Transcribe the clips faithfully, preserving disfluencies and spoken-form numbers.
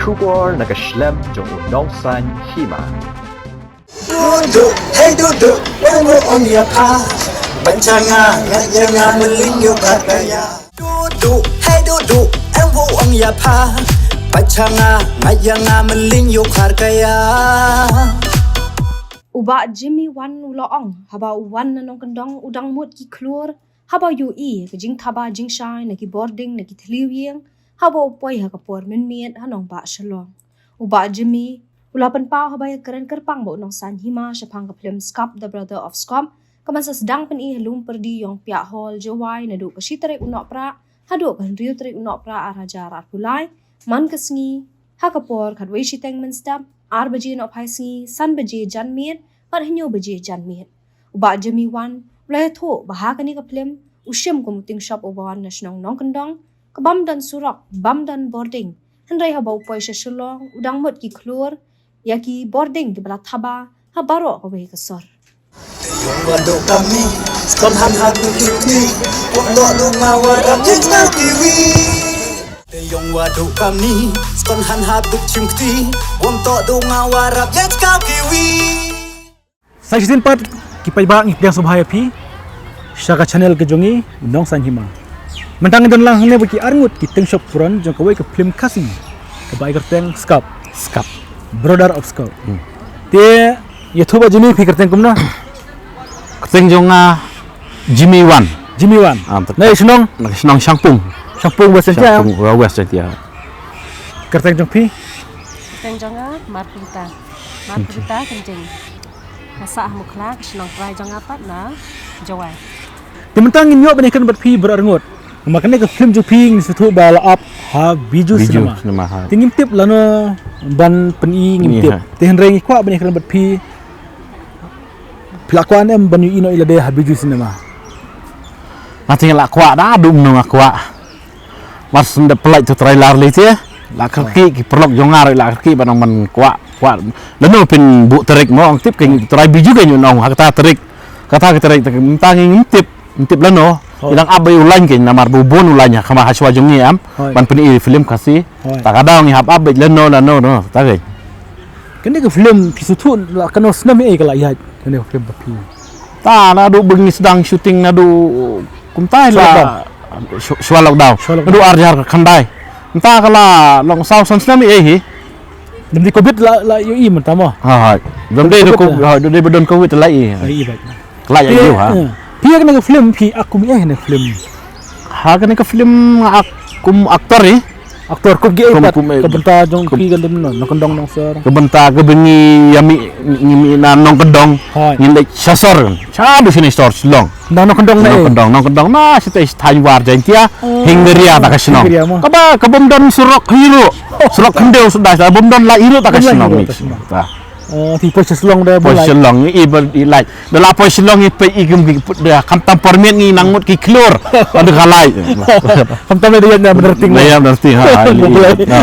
Khubor na ka shlem jong u Nongsaiñ Hima. Duh duh, hey duh duh, ong ong ong ïa pha. Ban cha nga, nga ïa nga mling ïoh kar kaya. Duh duh, hey duh duh, ong ong ïa pha. Ban cha nga, nga ïa nga mling ïoh kar kaya. U Bah Jimmy Wan u la ong, haba u wan na Nongkyndong u dang mut ki khlur, haba u ïohi ka jingthaba jingshai na ki bording na ki thliew ïing, haba u poi ha ka por mynmiet ha Nongbah Shillong. U Bah Jimmy u la pynpaw haba ïakren kyrpang bad u Nongsaiñ Hima shaphang ka film Skap The Brother of Skop, ka ban sa sdang pyni ha Lum Pyrdi Ïongpiah Hall, Jowai naduh ka shi tarik u Nohprah haduh ka hynriew tarik u Nohprah ar hajar arphew lai, man ka sngi, ha ka por khatwei shiteng mynstep, ar baje nohphai sngi, san baje janmiet bad hynñiew baje janmiet. U Bah Jimmy Wan u la ïathuh ba ha kane ka film u shim kum u tyngshop uba wan na shnong Nongkyndong, ka bym don surok, bym don bording. Hynrei haba u poi sha Shillong u dang mut ki khlur ïa ki bording kiba la thaba ha baroh kawei ka sor. Te ïong wa duh kam ni, skon han ha duh kim kti, wok tok duh nga wa rap ïa ka kiwi. Te ïong wa duh kam ni, skon han ha duh kim kti, wok tok duh nga wa rap ïa ka kiwi. Sa shisien pat ki paidbah, ngi pdiang sngewbha ïa phi sha ka channel ka jong ngi, Nongsaiñ Hima. Mynta ngi don lang hangne bad ki arngut ki tyngshop puran jong kawei ka film Khasi kaba ai kyrteng Skap. Skap. Brother of Skop. Hmm. Te ïathuh, Bah Jimmy, phi kyrteng kumno? Kyrteng jong nga Jimmy Wan. Jimmy Wan. Ah, betul. Na shnong? Na shnong Shangpung. Shangpung West Jaintia. Shangpung, uh, West Jaintia. Kyrteng jong phi? Kyrteng jong nga Marpinta. Marpinta Kynjing. Nga sah ha Mukhla, ka shnong trai jong nga pat na Jowai. Te mynta ngin ïoh ban ïakren bad phi baroh arngut. Namar kane ka film jong phi ngi sngewthuh ba la ap ha Bijou Bijou Cinema. Cinema, ha. Te ngim tip lano ban pyni, ngim tip. Ïa. Te hynrei ngi kwah ban ïakren bad phi. Phi la kwah ne em ban ïohi noh ïa lade ha Bijou Cinema? Nga te nga la kwah, da dum nong nga kwah. Mar shen da pynlait tu trailer lei te. La kyrkieh ki paralok jong nga ruh la kyrkieh ba nang ban kwah, kwah. Lano phin buh tarik mo, ong tip, ka ngi trai Bijou ka ngi ong ha kata tarik. Kata ka tarik, mynta ngi ngim tip, ngim tip lano. Hooid. Ngi dang ap beit u line ka, namar ba u bun u line ha khmat hashwa jong ngi em. Hooid. Ban pyni film Khasi. Hooid. Ta ka daw ngi hap ap beit lano, lano, no. Ta ka. Kane ka film phi sngewthuh la katno snem ïa ka la ïaid, kane ka film ba phi. Ta naduh ba ngi sdang shooting naduh kumta la. Sha lockdown. Shu-, shuwa lockdown. Shuwa lockdown. Naduh ar hajar khyndai. Mynta ka la long saw san snem ïa hi. Dei covid la, la ïohi mynta mo. Ha, ha. Dei, dei, covid, ha, dei ba don covid la ïohi. La ïohi bha. Ka la ïa ïohi, ha. Eh, phi ïa kane ka film phi ak kum ïa kane ka film. Ha kane ka film nga ak kum actor, eh. Actor, kum ki, eh, kum, pat, kum, eh, ka bynta jong phi ka lim no, Nongkyndong Nongsor. Ka bynta kaba ngi ïa mih, ngi mih na Nongkyndong. Hooid. Ngi leit sha sor. Sha du shane sor Shillong. Na Nongkyndong na, eh. Nongkyndong, Nongkyndong na shatei thaiñ War Jaintia. Oh. Hingaria ta ka shnong. Hingaria mo. Kaba, ka bym don surok hi ruh. Surok khyndew suda, ta bym don la hi ruh ta ka shnong. Bym don la hi ruh ta ka shnong. Ta. Oh, te poi sha Shillong da. Poi sha Shillong, i ba i lait. Da la poi Shillong i peit i kum ki put da, khamtam por miet ngi nang mut ki khlur. Ada ka lait. Khamtam da ïa na Mawryngkneng. Da ïa Mawryngkneng, ha, ha, i, i, ha.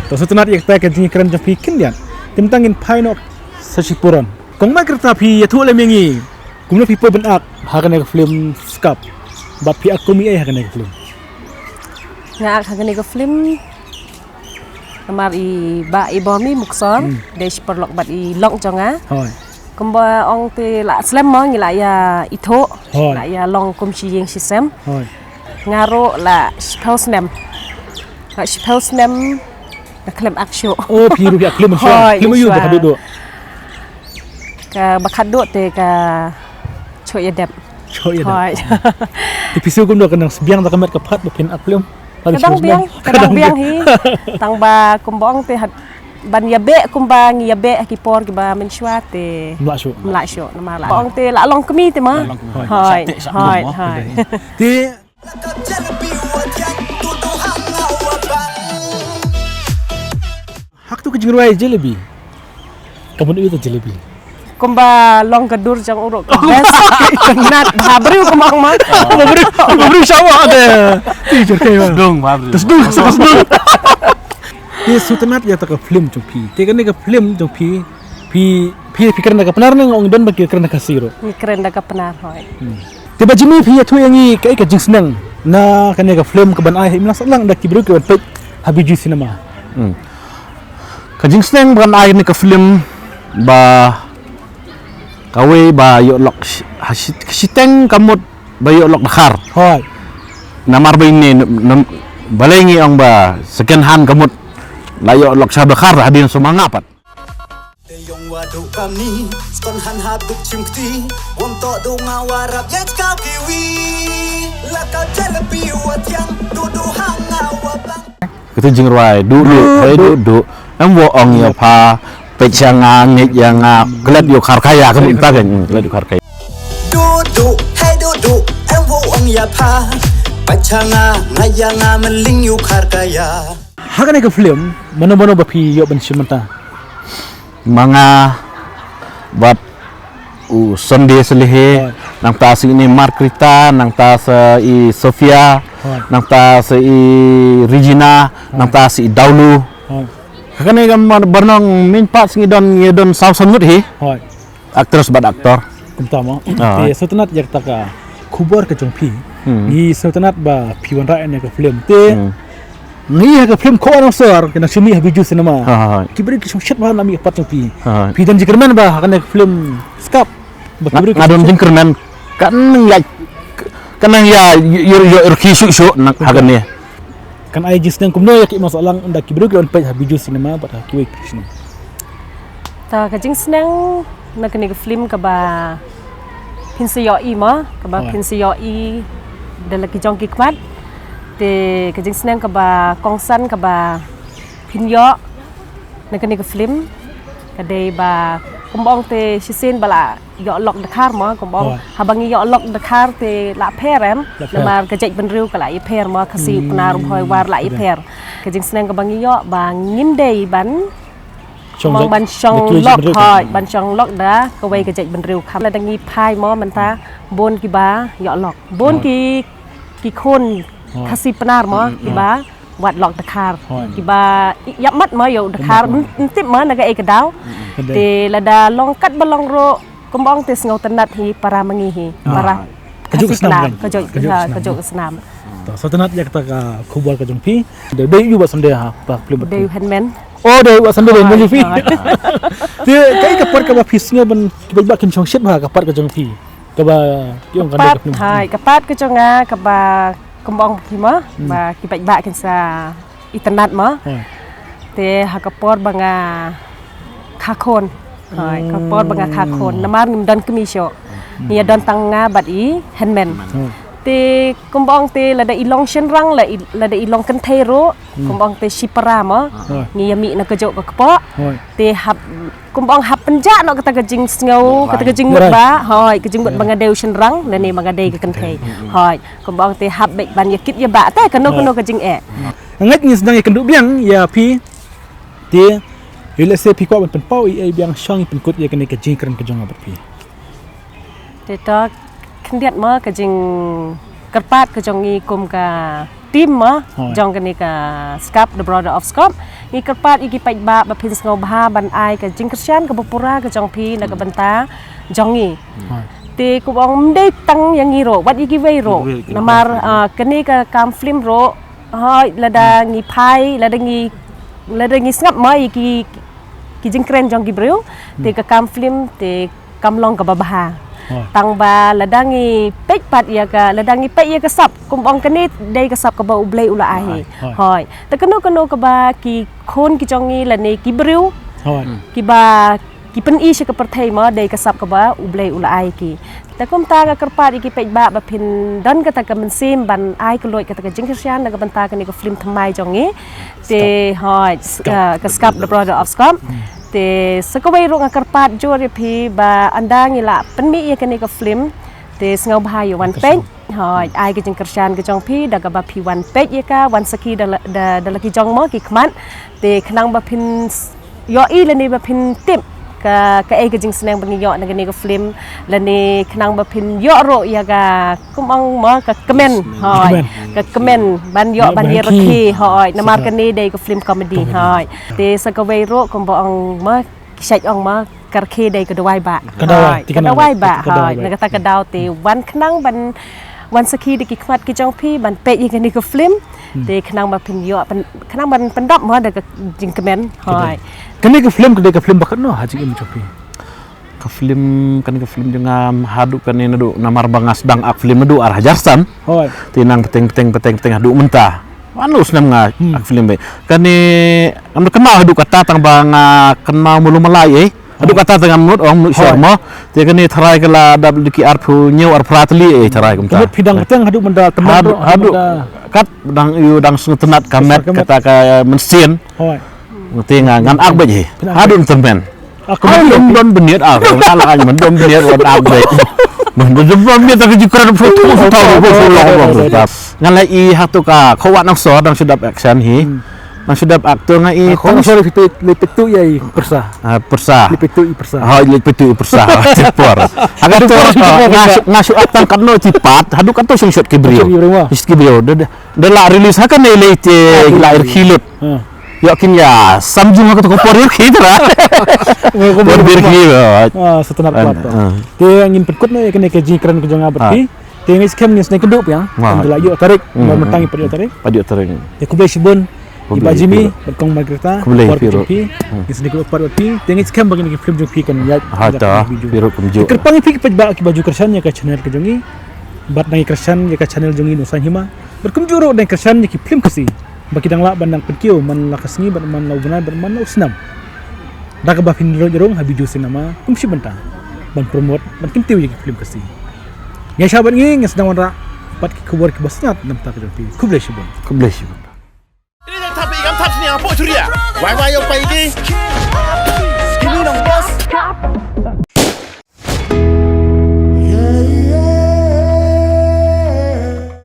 To sngewtynnat ïa kata ka jingkren jong phi khyndiat. Te mynta ngin phai noh sa shi puron. Kong Mike, kata phi ïathuh lem ïa ngi. Kumno phi poi ban ak ha kane ka film Skap? Bad phi ak kum ïa ha kane ka film? Nga ak ha kane ka film namar i bah i bor mi Muksor, hmm, dei shi paralok bad i lok jong nga. Hooid. Kumba ong te la slem mo ngi la ïa ithuh, hooid, la ïa long kum shi ïing shi sem. Hooid. Nga ruh la shiphew snem. La shiphew snem nga khlem ak shuh. Oh, phi ruh phi ak khlem shuh. Hooid, khlem ïa shuh. Ba khadduh duh. Kaba khadduh te ka Shuh ïa dep. Shuh ïa dep. Hooid. Te phi shu kumno, ka nang sbiang da ka met ka phad ba phin ak film? Ka dang biang, ka dang biang hi. Tang ba kumba ong te, ban ïa beh kumba ngi ïa beh ha ki por kiba mynshuwa te. Mlah shuh. Mlah shuh namar la ong te la long kmie te ma. Hooid, hooid, hooid. Te Ha katu ka jingrwai Jalebi, ka mut ïa ka jalebi. Kumba long ka dur jong u ruh ka best. Ka nat ha briew kumba ong ma. Ba briew, ba briew shawa de. Ti jor kai wa. Sdung ba briew. Sdung, sdung. Te sngewtynnat ïa ta ka film jong phi. Te kane ka film jong phi, phi, phi, phi kren da ka Pnar ne, ong don ba ki kren da ka Khasi ruh? Ngi kren da ka Pnar, hooid. Hmm. Te Bah Jimmy, phi ïathuh ïa ngi kaei ka jingsneng na kane ka film kaban ai ha imlang sahlang da ki briew kiban peit ha Bijou Cinema? Hmm. Ka jingsneng ba ngan ai ne ka film ba kawei ba ïoh lok shi-, ha shi-, shiteng ka mut ba ïoh lok dkhar. Hoi. Namar ba ine nam-, nam-, balei ngi ong ba second hand ka mut la ïoh lok sha dkhar hadien sumanga pat. Te yong wa du kamni, skon han ha duk chim kti, won to du nga wa rap ya ka kiwi. La ka jalebi wa tiang, du du ha nga wa bang. Kata jingrwai, du du, du, hey du du. Du du. Em wo ong ya pha, peit sha nga, ngeit ya nga, klet yu khar kaya, ka mynta kan, klet yu khar kaya. Du du, hey du du, em wo ong ya pha, peit sha nga, ngeit ya nga, myling yu khar kaya. Ha kane ka film, mano mano ba phi ïoh ban shim mynta? Ma nga bad u Sunday Salehe, hoi, nangta sa i Margarita, nangta sa i Sofia, hoi, nangta sa i Regina, hoi, nangta sa i Daulu. Hoi. Ha kane ka mar-, barnong mynta sa ngi don, ngi don saw san ngut hi. Hoi. Actress bad actor. Kumta mo. Ah. Te sngewtynnat ïa kata ka khubor ka jong phi. Hmm. Ngi sngewtynnat ba phi wanrah ïa kane ka film. Te hmm. Ngi ha ka film Kho Nongshor, ka nang shim ha Bijou Cinema. Ha, ha, ha. Ki briew ki shong shet bha na mih pat jong phi. Ha, ha. Phi don jingkyrmen ba ha kane ka film Skap. Ba ki briew ki shong shet. Nga don jingkyrmen. Kan nang ïa, kan nang ïa, ïa, ïa, ïa, rkhi shu shu na ha kane. Kan ai jingsneng kumno ïa ki masalah ynda ki briew ki wan peit ha Bijou Cinema bad ha kiwei ki cinema. Ta ka jingsneng na kane ka film kaba phin sa ïohi mo, kaba phin sa ïohi da la ki jong ki khmat. Te ka jingsneng kaba kongsan kaba phin ïoh na kane ka film ka dei ba kumba ong te shisien ba la ïoh lok dkhar mo, kumba ong haba ngi ïoh lok dkhar te la pher em, namar ka jaitbynriew ka la ïapher mo, Khasi, Pnar, Bhoi, War la ïapher. Ka jingsneng kaba ngi ïoh ba ngim dei ban shong lok, ban shong lok da kawei ka jaitbynriew. Kham lada ngi phai mo mynta bun kiba ïoh lok. Bun ki, ki khun Khasi Pnar mo kiba wad lok dkhar. Kiba ïap mat mo ïoh dkhar, ym tip mo na kaei ka daw. Te lada long katba long ruh kumba ong te sngewtynnat hi para ma ngi hi. Para Khasi Pnar, ka jong, ka jong snam. To, sngewtynnat ïa kata ka khubor ka jong phi. Dei u ba Sunday ha, ba film. Dei u Henmen. Oh, dei u ba Sunday dei u phi. Te kaei ka part kaba phi sngew ban ki paidbah kin shong shet bha ka part ka jong phi. Kaba ki ong ka dei ka film. Hai, ka part ka jong nga kaba kumba ong phi mo, ba ki paidbah kin sa itynnat mo. Te ha ka por ba nga kha khun. Hai, ka por ba nga kha khun. Namar ngim don kmie shuh. Ngi ïa don tang nga bad i Henmen. Te kumba ong te lada i long shynrang la i, lada i long kynthei ruh. Kumba ong te shipara mo. Ngi ïa mih na kajuh ka kpoh. Te hap kumba ong hap pynjah noh kata ka jingsngew, kata ka jingmut ba. Hoi, ka jingmut ba nga dei u shynrang lane ba nga dei ka kynthei. Hoi, kumba ong te hap beit ban ïa kit ïa ba te kano kano ka jingeh. Nga ngeit ngi sdang ïa kynduh biang ïa phi. Te ïa lehse phi kwah ban pynpaw ei ei biang shong ïa pynkut ïa kane ka jingkren ka jong nga bad phi. Te to khyndiat mo ka jingkyrpad ka jong ngi kum ka team mo jong kane ka Skap, The Brother of Skop. Ngi kyrpad ïa ki paidbah ba phin sngewbha ban ai ka jingkyrshan kaba pura ka jong phi na ka bynta jong ngi. Te kumba ong ym dei tang ïa ngi ruh, wat ïa kiwei ruh. Namar kane ka kam film ruh Hoi, lada ngi phai, lada ngi, lada ngi sngap mo ïa ki, ki jingkren jong ki briew, te ka kam film te kam long kaba bha. Tang ba lada ngi peit pat ïa ka, lada ngi peit ïa ka sap, kumba ong kane dei ka sap kaba U Blei u la ai. Hoi. Te kano kano kaba ki khun ki jong ngi lane ki briew kiba ki pyni sha ka pyrthei mo dei ka sap kaba U Blei u la ai ki. Te kumta nga kyrpad ïa ki paidbah ba phin don kata ka mynsiem ban ai kylluid kata ka jingkyrshan na ka bynta kane ka film thymmai jong ngi. Te hoi, ka Skap, The Brother of Skop. Te sa kawei ruh nga kyrpad jur ïa phi ba ynda ngi la pynmih ïa kane ka film te sngewbha ïa wan peit. Hoi, ai ka jingkyrshan ka jong phi da kaba phi wan peit ïa ka, wan sakhi da la, da, da la ki jong mo ki khmat. Te khnang ba phin ïohi lane ba phin tip ka, kaei ka jingsneng ba ngi ïoh na kane ka film lane khnang ba phin ïoh ruh ïa ka, kumba ong mo, ka kmen. Hoi, ka kmen ban ïoh ban ïa rakhe. Hoi, namar kane dei ka film comedy. Hoi. Te sa kawei ruh kumba ong mo, ki shait ong mo, ka rakhe dei ka dawai bah. Ka dawai bah. Hoi, na kata ka daw te wan khnang ban Wan sakhi da ki khmat ki jong phi ban peit ïa kane ka film. Hmm. Te khnang ba phin ïoh pyn-, khnang ban pyndap mo da ka jingkmen. Hoi. Kane ka film ka dei ka film ba katno ha jingim jong phi? Ka film, kane ka film jong nga haduh kane naduh namar ba nga sdang ak film naduh ar hajar san. Hoi. Te nang pateng, pateng, pateng, pateng haduh mynta. Wan u snem nga Hmm. ak film beit. Kane, ngam da kynmaw haduh kata tang ba nga kynmaw malu malai, eh. Haduh kata tang ngam mut ong mut Hoi. shor mo. Te kane tharai ka la dap da ki arphew hynñiew arphew phra tylli, eh, tharai kumta. Ka mut phi dang pateng haduh mynta tymmen Haduh, ruh, haduh haduh mynta. Kat dang ïoh dang sngewtynnat ka met Ka met. kata ka mynsiem. Hoi. Te nga ngan ak beit hi. Phi ngan Haduh tymmen. Ak Ai, beit. Dom, dom bniat, ah, ka la ai, man, dom bniat, wan ak beit. Man, dom, dom bniat, tak jukran, photo, photo, photo, photo, photo. Ngan la i hato ka, khawa nang so, dang shu dap action hi. Hmm. Nang shu dap actor nga i, Ah, khawa nang so, le pitu, le pitu ïa i pyrsa. Ah, pyrsa. Le pitu i pyrsa. Ha, le pitu i pyrsa. Tepor. Aga to, Tepor, tepor, nga tepor. shu, nga shu act tang katno tipat, haduh kato shong shot ki briew. Shot ki briew, ah. Shot ki briew. Da, da, da la release ha kane lei te, Ah, la ah. rkhi lut. Ah. Ïoh kin ïa sam jung ha kato ka por ïa ki tara. Por bir ki, ah. Ah, sngewtynnat Ah, palat. ah. Te ngin pynkut noh ïa kane ka jingkren ka jong nga bad Ah. phi. Te ngin skhem ngin sneng kynduh ïa. Ah. Ngin da la ïoh tarik, Hmm. ba mynta ngin pat ïoh tarik. Pat ïoh tarik. Te khublei shibun. Khublei Iba Jimmy, phi ruh. bad Kong Margareta, Khublei por phi ka jong ruh. phi. Hmm. Ngin sneng kynduh pat bad phi. Te ngin skhem ba kane ka film jong phi kan ïaid. Ha, ïaid ta, ïaid video. phi ruh kumjuh. Kyrpang ïa phi ki paidbah kiba ju kyrshan ïa ka channel ka jong ngi. Bad nang ïa kyrshan ïa ka channel jong ngi Nongsan Hima. Bad kumjuh ruh nang kyrshan ïa ki film Khasi. Ba ki dang lah ban nang pynkiew man la ka sngi bad man la u bnai bad man la u snem. Da kaba phin ïaroh ïarung ha video cinema kum shi bynta ban promote ban kyntiew ïa ki film Khasi. Ngi ïa shah bad ngi ngi sdang wanrah bad ki khubor kiba sngewtynnat na bynta ka jong phi. Khublei shibun. Khublei shibun. Ini dah tapi ikan tap sini apa curia? Wai wai yang pai ini. Ini nang bos.